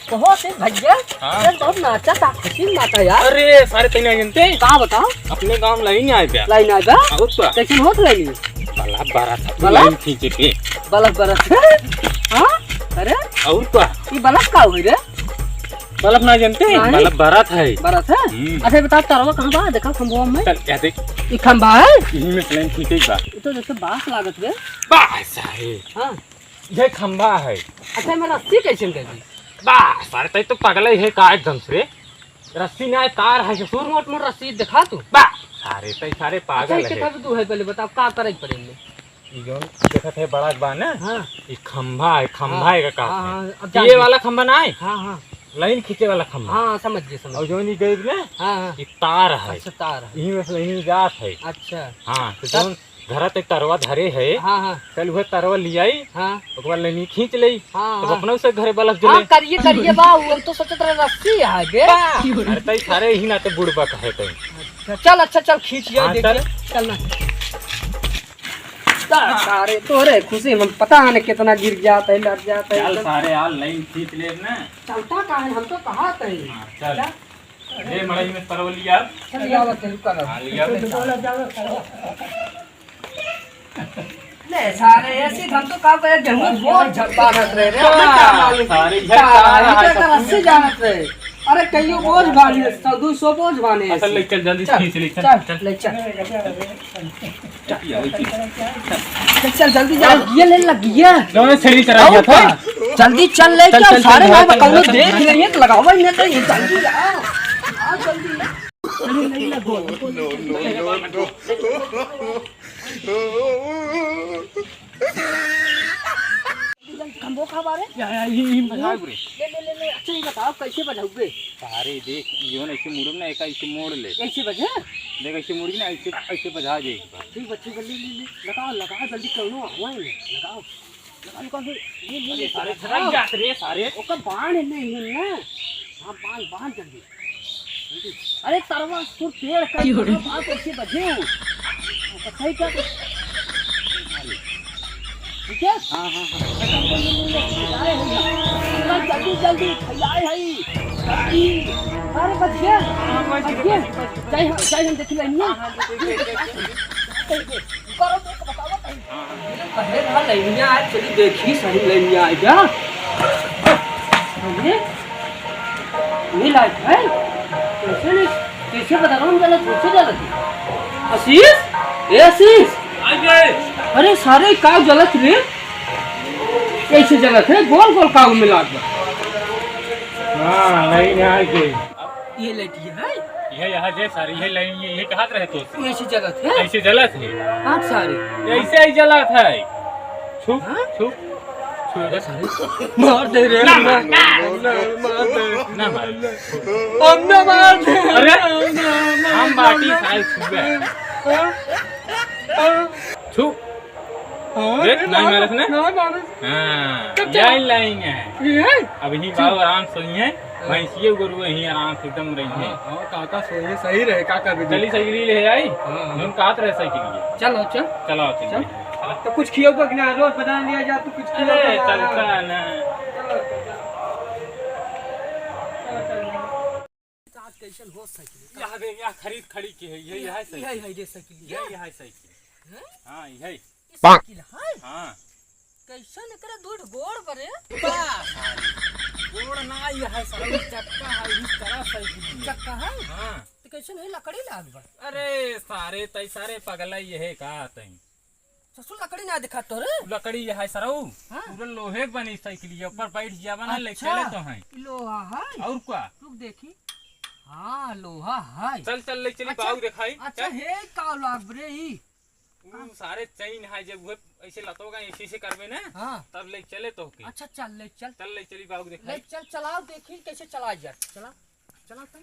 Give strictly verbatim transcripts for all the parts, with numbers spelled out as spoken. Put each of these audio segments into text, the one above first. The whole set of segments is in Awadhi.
कहो से भैया, हाँ। यार बहुत नाचा था, खुशी में नाचा यार। अरे सारे तैने जनते? का बताओ? अपने गाँव लाइन आए बे। लाइन आए बे? और का? कैसन होत लाइन? बल्ब बरत है, बल्ब? लाइन खींचे के। बल्ब बरत है? हाँ? अरे? और का? ये बल्ब का हुई रे? बल्ब ना जनते? नहीं। बल्ब बरत है। बरत है? हम्म। अच्छा, ये बताओ, तरवा कहाँ बा? देखा खंभवा में। चल, क्या देख? ये खंभा है? यही में से लाइन खींचे बा। ये तो जैसे बाँस लागत बे। बाँस है। हाँ। ये खंभा है। अच्छा, मैं रस्सी कैसे कर दी? बा, सारे तै तो पगले है का एकदम से रे। रस्सी ना है, तार है ससुर। मोट मोट रस्सी दिखा तू। बा, सारे तै सारे अच्छा, पागल ये है। कितना दूर है पहले बताओ, का करे के पड़े इनमें? ई जौन देखत है बड़ा बा ना? हाँ। ई खंभा है, खंभा हाँ, है का हाँ, है? हाँ, अब जान ये गए। वाला खंभा ना है? हाँ, हाँ। लाइन खींचे वाला खंभा। हाँ, समझ गए, समझ और गए। जौन ई गए ना? हाँ, हाँ। ई तार है। अच्छा, तार है। यही में से लाइन जात है। अच्छा। हाँ, तो तब? जौन घरा ते तरवा धरे है, हाँ, हाँ। कल उहे तरवा लियाई, हाँ। ओकर बाद लाइन खींच लेई, हाँ, तब हाँ। अपना उसे घरे बल्ब हाँ, जले। करिए, करिए बा, हम तो सोचत रहे रस्सी है बे। बा। अरे तै सारे ही ना ते बुड़बक है तै। अच्छा, चल, अच्छा, चल, खींच जाए, हाँ, देखिए। चल। चल ना। ता-, सारे तोरे खुशी में पता है ना कितना गिर जात है, लड़ जात है, चल एकदम। सारे यार लाइन खींच ले ना। चलता का है, हम तो कहा थे। हाँ, चल। चल। ले मड़ई में तरवा लिया। चल, लिया आवत है, रुका रहो। हाँ, लिया। ले सारे, ऐसे हम तो का करे, गेहूं बोझ झ-, बांधत रहे रे, हमें का मालूम? सारे इधर का तार है, इधर का सब रस्सी जानत रहे। अरे, कईयो बोझ बांधे, सौ, दो सौ बोझ बांधे असल ऐसे। ले चल, जल्दी चल, खींच ले, चल, चल, चल। ले चल। चल, चल, जल्दी जा, ये ले लग गया। दोनों छड़ी चढ़ा और गया था। का? जल्दी चल, ले चल, चल, चल, सारे चल, ना चल, कौनो चल, देख चल। लेंगे तो लगावा ही नहीं तो ये जल्दी जा। आ, जल्दी। अरे, नहीं लगो। खंभो खा बारे? या, या, ये, ये बजाओ रे। ले, ले, ले, ले। अच्छा, ये बताओ, कैसे बजाओगे? अरे देख, ये ना ऐसे मुड़म ना, एक ऐसे मोड़ ले। ऐसे बजे? देख, ऐसे मुड़ी ना, ऐसे, ऐसे बजा दे एक बार। ठीक बा, ठीक बा, ले, ले, ले। लगाओ, लगाओ, जल्दी कौनो आवा है, लगाओ। लगाओ, लगाओ, ले, ले, अरे ले, सारे लगाओ। छटक जात रे सारे। ओकर बांध नहीं है ना। हाँ, बांध, बांध जल्दी। अरे तरवा सुर पेड़ का की हो रे? तरवा बात कैसे बजे हो? ओकर सही कर। ठीक है? हाँ, हाँ, हाँ। जल्दी, जल्दी, फैलाए है। जल्दी। अरे बच गया। हाँ, बच गया, बच गया। बच गया। जाए हम, जाए हम देख लेंगे। हाँ, हाँ, देख, देख, देख, देख। करो, देख, बताओ, कहीं। हाँ, हाँ। पहले कहा लाइनिया आए, चली देखी सही लाइनिया आए क्या? अरे, ये लाइट है? कैसे नहीं, कैसे बता रहा हूँ, जलत, कैसे जलत है? आशीष? ए आशीष? आ गए। अरे सारे, का जलत रे? कैसे जलत है? गोल गोल का मिला दे। हाँ, लाइन आ गई। ये लाइट ये है? ये यहाँ जे सारे, ये लाइन, ये, ये कहाँ रहे तो? तू ऐसे जलत है? ऐसे जलत है। हाँ सारे। ऐसे ही जलत है। छू, हाँ? छू, छू। अरे सारे। मार दे रे, ना, मार, ना, ना, ना, मार दे। ना मार। हम ना मार दे। अरे, ना, ना, ना, हम बाटी ना। सारे छुए। हाँ? हाँ? छू। हाँ, देख, अरे, नहीं मार, मारे इसने? ना मारे। हाँ, तो क्या? यही लाइन है। ये है? अब यही चुप। बाबू आराम से सोई है। हाँ। भैंसिए गोरू यहीं आराम से एकदम रही है। हाँ, हाँ, काका सोइए, सही रहे, काका भी चली साइकिल ले आई। हाँ, हाँ। हम कहत रहे साइकिल ये। चल, आओ, चल। चलो, आओ, चल। चल। तो कुछ खियो को कि ना, रोज बना लिया जा, तू कुछ खियो अरे, को ना। चलता है ना। चलो, चलो। चलो, चलो। आज कैसन हो साइकिल? यहाँ दे, यहाँ खरीद खड़ी की है, यही है साइकिल। यही है रे साइकिल, यही है साइकिल। हैं? हाँ, यही। ई साइकिल है? हाँ। कैसन एकरा दू ठो गोड़ बरे? बा, गोड़ ना, ये है साइकिल, चक्का है, इस तरह साइकिल है। चक्का है? हाँ। तो कैसन है, लकड़ी लाग बा? अरे सारे, तै सारे पगला ये है का तै? ससुर लकड़ी ना दिखा तोरे? लकड़ी ये है सरऊ। हाँ? पूरा लोहे के बनी साइकिल, ये ऊपर बैठ जावा ना, ले अच्छा, चले तो हैं। लोहा है? और का? रुक देखी। हाँ, लोहा है। चल, चल, ले चली, अच्छा, बाऊ दिखाई। अच्छा, चल। हे का लाग बरे ई? ऊ सारे चैन है, जब उहे ऐसे लतोगा, ऐसे, ऐसे करबे ना, हाँ। तब ले चले तो के। अच्छा, चल, ले चल। चल, ले चली, बाऊ दिखाई। ले चल, चलाओ, देखी कैसे चलाया जाए। चला, चला तब।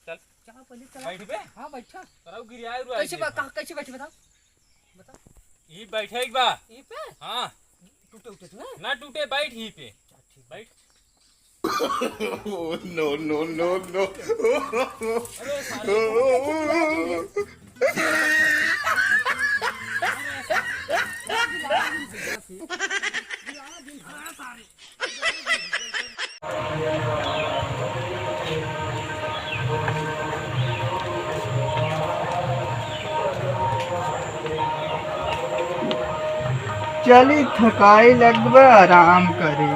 चल। चला, पहले चला। बैठ बे। हाँ, बैठा। तरऊ गिरियाए रुआ कैसे दे। बा-, कहाँ, कैसे बैठे बताओ? बता। ई बैठे एक बा। ई पे? हाँ। टूटे उठे तो ना? ना टूटे, बैठ ही पे। चल, ठीक। बैठ। Oh, no, no, no, no। अरे साले, चली, थकाई लगबा, आराम करी।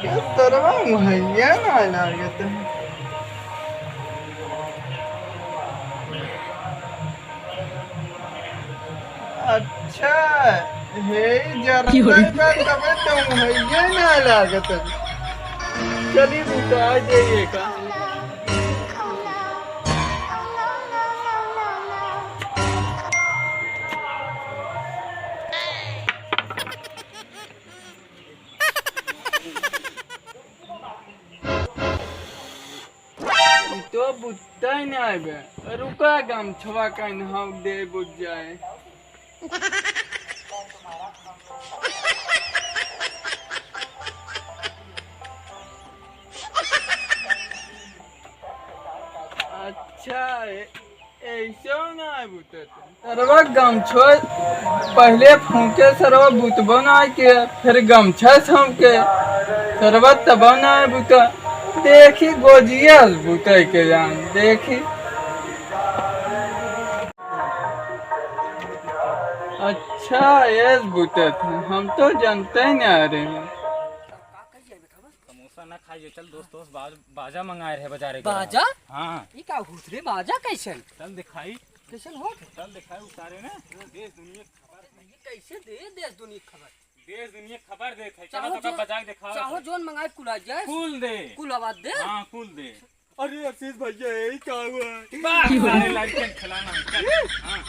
ये सरवा मुहैया ना लागत है। अच्छा, हे जरता का तबे तो मुहैया ना लागत है। चली बुता जाइए का। ई तो बुत्ता ही ना आवे। रुका, गमछवा का नहाव दे बुझ जाए। अच्छा, ए-, ऐसे ना आए बुत्ता तो। सरवा गमछो पहिले फूंके, सरवा बुतबो ना के, फिर गमछा छौंके, सरवा तबो ना बुता। देखी गोजिया बुते के जान, देखी। अच्छा, ये बुते थे, हम तो जानते ही ना रहे। समोसा ना खाइए, चल दोस्त, दोस्त, बाज-, बाजा मंगाए रहे बाजारे के। बाजा? हाँ। ई का होत रे, बाजा कैसन? चल दिखाई। कैसन होत? चल दिखाई उतारे ना। देश दुनिया की खबर। ये कैसे दे देश दुनिया की खबर? देश दुनिया की खबर देत है। चाहो चलो तो जो, बजा के दिखाओ। चाहो जोन मंगाए कुल आ जाए। कुल दे। कुल आवाज दे। हाँ, कुल दे। अरे आशीष भैया, यही का हुआ? बस, सारे लड़के खिलाना है। चल। हाँ।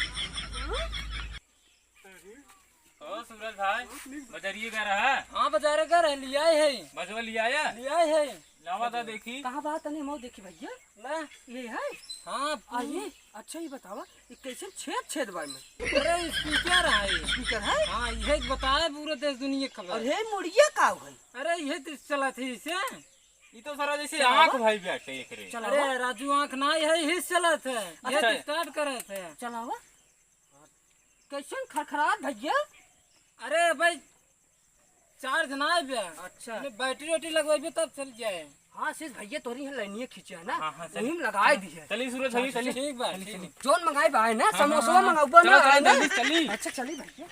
ओ सूरज भाई, बजरिए गए रहा? हाँ, बजारे गए रहे, ले आए है। बजवा ले आया? ले आए है। लावा ता देखी। कहाँ बा, तनी मऊ देखी भैया। ला। ये है? हाँ, आ, ये? अच्छा, ये बतावा, ये कैसे छेद, छेद बा में? अरे, speaker है। Speaker है? हाँ, ये बताए पूरे देश दुनिया की खबर। अरे, मुड़िया का है? अरे, ये तो चला थी इसे। ये तो सारा जैसे चलावा। आँख भाई बैठे एक रे। चलावा। अरे, राजू, आँख ना है, यही चला थे। ये अच्छा। तो start करे थे। चलावा। कैसन खरखरात भैया? अरे भाई, charge ना आए बे। अच्छा। ये battery वैटरी लगवाइबे तब चल जाए। हाँ, आशीष भैया तोरी है लाइनिया खींचे है ना, हाँ, हाँ, चल। वही में लगाए दी है। चली सूरज, चली, चली। ठीक बा, चली, ठीक। चली। जोन मंगाए बा है ना, हाँ, समोसा हाँ, हाँ। मंगाउबा चलो, ना चलो, है ना? जल्दी चली। अच्छा, चली भैया।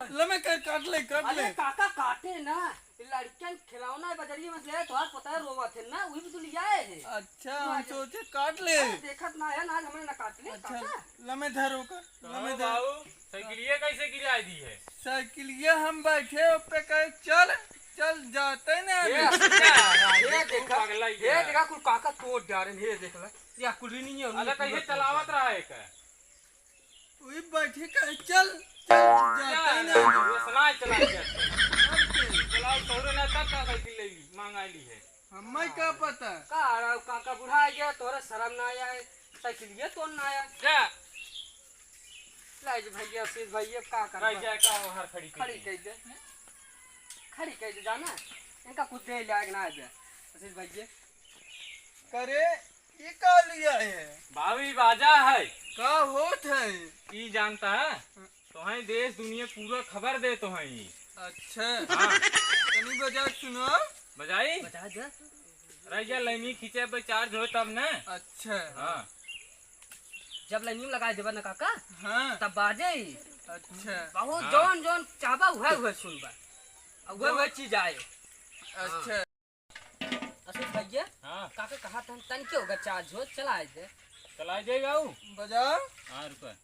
लमे कर, काट ले, काट अरे ले। काका काटे ना, लड़कन खिलौना बजरिया में से ले, तोहार पता है रोवा थे ना, वही भी तो लिया है। अच्छा, हम सोचे काट ले। अरे देखत ना है ना, आज हमने ना काट ले, अच्छा, काका। लमे धरो कर, कहो लमे धर। बाबू, साइकिलिया कैसे गिराई दी है? साइकिलिया हम बैठे पे कहे, "चल, चल, जाते ना ये अभी।" अच्छा, ये ये देखा, पगला ही ये है। देखा, कुल काका तोड़ डारे, ये देख ले, या कुल नहीं है, अरे, उन्हीं कहीं पूरा तोड़ चलावत डारे। रहा है का? वही बैठी कहे, "चल, चल, जाते ना।" ये सलाह चला गया। चलाओ, तोरे ना तब का साइकिल ले ली, मांगा ली है। हमें का पता? का, अरे, काका बुढ़ा आ गया, तोरा शर्म ना आया है, साइकिल ये तो ना आया। क्या? लाई जी भैया, आशीष भैया, का कर भाई, बा? क्या, क्या बाहर खड़ी खड़ी कर दी? कर दे, खड़ी कर दे, जाना, इनका कुछ दे लायक ना आ गया, आशीष भैया। करे, ये का लिया है? बाबू, ई बाजा है। का होत है? ई जानता है? तोहई देश दुनिया पूरा खबर दे तोहई। अच्छा। हाँ। तनी बजा के सुनाओ। बजाई? बजा दे। रह गया, लाइनी खींचे पे charge हो तब ना। अच्छा। हाँ। जब लाइनी में लगाए देबा ना काका, हाँ। तब बाजे ही। अच्छा। बहुत हाँ। जौन जौन चाहबा उहे उहे सुनबा। और उहे उहे चीज आए। अच्छा। आशीष भैया, हाँ। काका कहा था, तन के होगा charge हो, चलाए दे। चलाए दे बाबू। बजाओ। हाँ, रुको।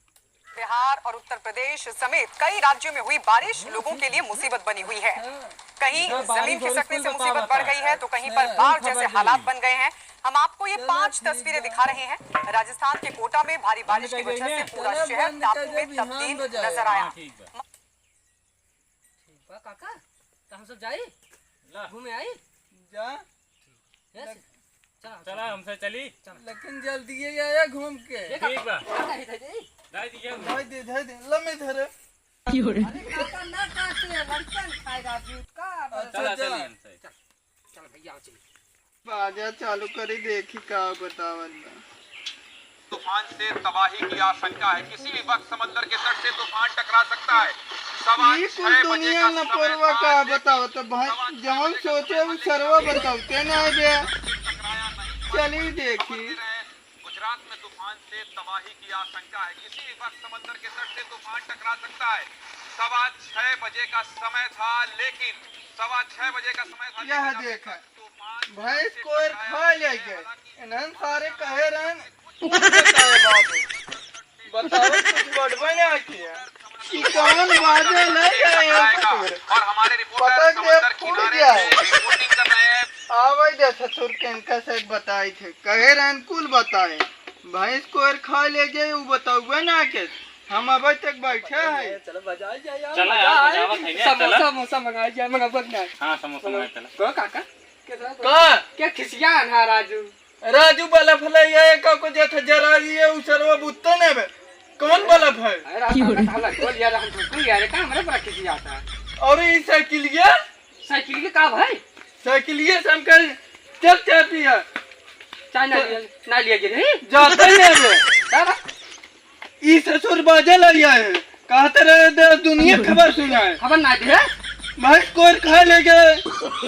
बिहार और उत्तर प्रदेश समेत कई राज्यों में हुई बारिश लोगों के लिए मुसीबत बनी हुई है। कहीं जमीन खिसकने से मुसीबत बढ़ गई है, तो कहीं पर बाढ़ जैसे हालात बन गए हैं। हम आपको ये पाँच तस्वीरें दिखा रहे हैं। राजस्थान के कोटा में भारी बारिश की वजह से पूरा शहर टापू में तब्दील नजर आया। हाँ, ठीक बा। ठीक बा काका, तो हम सब जाई ला। घूमे आई। जा। Yes। चला, चला, चला। हमसे चली। चला। लेकिन जल्दी ये आया घूम के। ये ठीक बा। काका, इधर दे। दे दिया। दे दे, दे दे, लमे धरे। अरे काका ना काटे, लड़कन खाए राजू का। अच्छा, चला, जा। चली हमसे। चल, चल भैया, चल। बाजा चालू करी, देखी का बतावन बा। तूफान से तबाही की आशंका है। किसी भी वक्त समंदर के तट से तूफान टकरा सकता है। सवा ई कुल छह बजे दुनिया का न समय परवा था, का लेकिन बताओ तो भाई, सवा छह जवन बजे का सोचे समय उ था, सरवा लेकिन बतावते ना बे। टकराया नहीं। चली देखी। खबर दे रहे हैं, गुजरात में तूफान से तबाही की आशंका है। किसी भी वक्त समंदर के तट से तूफान टकरा सकता है। सवा छह बजे का समय था, लेकिन सवा छह बजे का समय था, यह लेकिन अभी देखा, तक तूफान भैंस से कोयर टकराया खा नहीं ले है। गए। हालांकि इन्हन सारे कहे रहन, कुछ बताए बाबू। बताओ, कुछ बड़बड़ ना किया। ई कौन बाजे ले गए हैं ससुर? और हमारे रिपोर्टर पटक दे, समंदर फूट किनारे गया। से रिपोर्टिंग कर रहे हैं। आवे दे ससुर के इनका से बताई थे। कहे रहन कुल बताए। भैंस कोयर खा ले गए, उ बताउबे ना के। हम अबे तक बैठे हैं। चलो बजाई जाए यार, चलो मजा यार, आए। बजावत है ना, समोसा, चलो। समोसा मंगाई जाए, मंगाबो कि ना? हाँ, समोसा मंगाई, चलो। कहो काका, का? क्या खिसिया ना राजू? राजू वाला फला ये का को जे था जरा ये उ सरवा बुत्ता ने बे। कौन वाला भाई? अरे राजू, काका, ताला खोल यार, हम तो यार, का हमरे पर खिसिया था? और ई साइकिलिया? साइकिलिया का भाई? साइकिलिया से हम कल चल चाय पिया। चाय ना तो लिया, ना लिया गिरे। जाते नहीं बे। का बा? ई ससुर बाजे लगिया है, कहते रहे देश दुनिया खबर सुनाए। खबर ना दे। भैंस कोयर खा ले गए,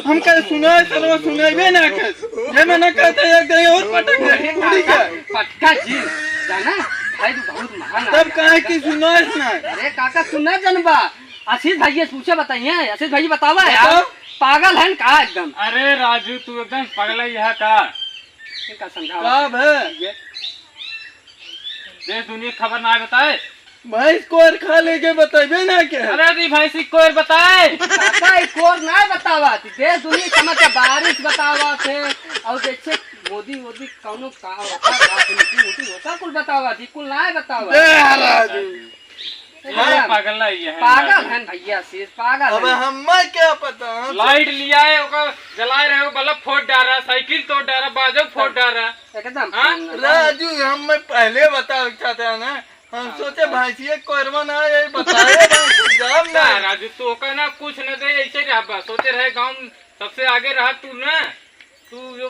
हम कहे सुनाए, सरवा सुनाइबे ना के। जे मैं ना कहते एक दिन और पटक दे, उड़ी गए। पटका जी, जाना, भाई तू बहुत महान तब आदमी काहे है। कि सुनाए, सुनाए। अरे काका तू ना जनबा, आशीष भैया से पूछे बताइए, आशीष भैया बतावा है बताओ। यार, पागल है का एकदम? अरे राजू तू एकदम पगला ही है का? इनका समझावा। का भे? ये देश दुनिया की खबर ना बताए। भैंस कोयर खा ले के बताइबे ना के। अरे दी भैंस की कोयर बताए। काका, ई कोयर ना बतावा थी। देश दुनिया के समाचार, बारिश बतावा थे। और जैसे मोदी, मोदी कौनो का होता, राजनीति, मोदी होता, कुल बतावा थी, कुल ना बतावा। दे राजू। ये एकदम पागल है, ये है पागल राजू। है भैया, शीश पागल अब है। हमें क्या पता, हम लाइट लिया है, ओकर जलाए रहे, बल्ब फोड़ डाल रहा, साइकिल तोड़ डाल रहा, बाजो फोड़ डाल रहा। एकदम हाँ? पागल है। राजू, हम मैं पहले बतावे चाहते हैं ना, हम हाँ, सोचे बताओ। भैंसिया कोयरवा ना है, बताए ना, कुछ जवाब ना, नहीं। राजू, तू ओकर ना कुछ न दे, ऐसे रहबा। सोचे रहे गाँव में सबसे आगे रहा तू ना, तू जो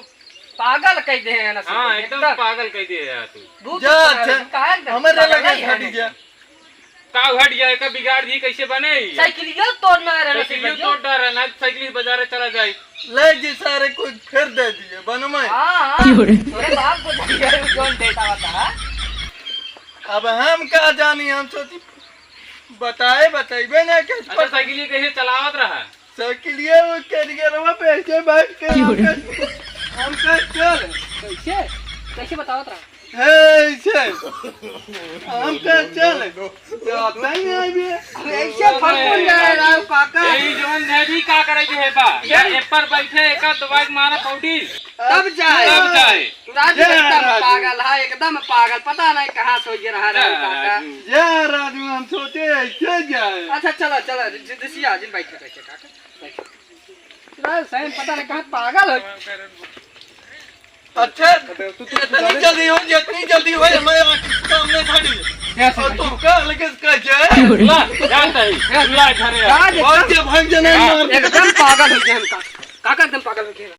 पागल कह दे है ना, हाँ, एकदम एकदम। पागल कह दे है तू। भूत जा, पागल, अच्छा, तू काहे एकदम हमरे पागल लगे नहीं है हट ना? जा। का हट जाए, का बिगाड़ दी, कैसे बने? साइकिलियो तोड़ना है, साइकिलियो तोड़ डाल रहा है, ना साइकिल से बाजारे चला जाए। ले जी सारे कुछ फिर दे दिए, बन में। हाँ, हाँ। क्यों रे? तोरे बाप को दे दिया, वो कौन देता बता? अब हम का जानी, हम सोची बताए, बताइबे ना के। अच्छा, साइकिलियो कैसे चलावत रहा? साइकिलिया वो कैरियरवा पे ऐसे बैठ के क्यों रे? हमका, हमका चल। कैसे? कैसे बतावत रहा? हे, ऐसे। हमका चल। जाता ही नहीं अभी। अरे ऐसे फड़कन जाए राव काका। यही जवन है भी का करे के है बा? या ए पर बैठे, एक आध दवाई मारा पौडी। तब जाए। तब जाए। राजू जा एकदम राजू। पागल है, एकदम पागल, पता नहीं कहाँ से ये रहा जा राव काका। राजू। जा राजू, हम सोचे ऐसे जाए। अच्छा चलो, चलो, जि-, जिसिया, जिन बैठे, बैठे काका। राज सही पता नहीं कहाँ पागल हो। अच्छा, तू, तू, तू जितनी जल्दी हो, जितनी जल्दी हो, मैं आके सामने खड़ी। कैसे? और तू का लगे कैसे? ला, जाता ही, ला घरे आ। राज और एकदम, के भाग जाना है, हाँ। मार दे। एकदम पागल हो गया हमका। काका एकदम पागल हो गया।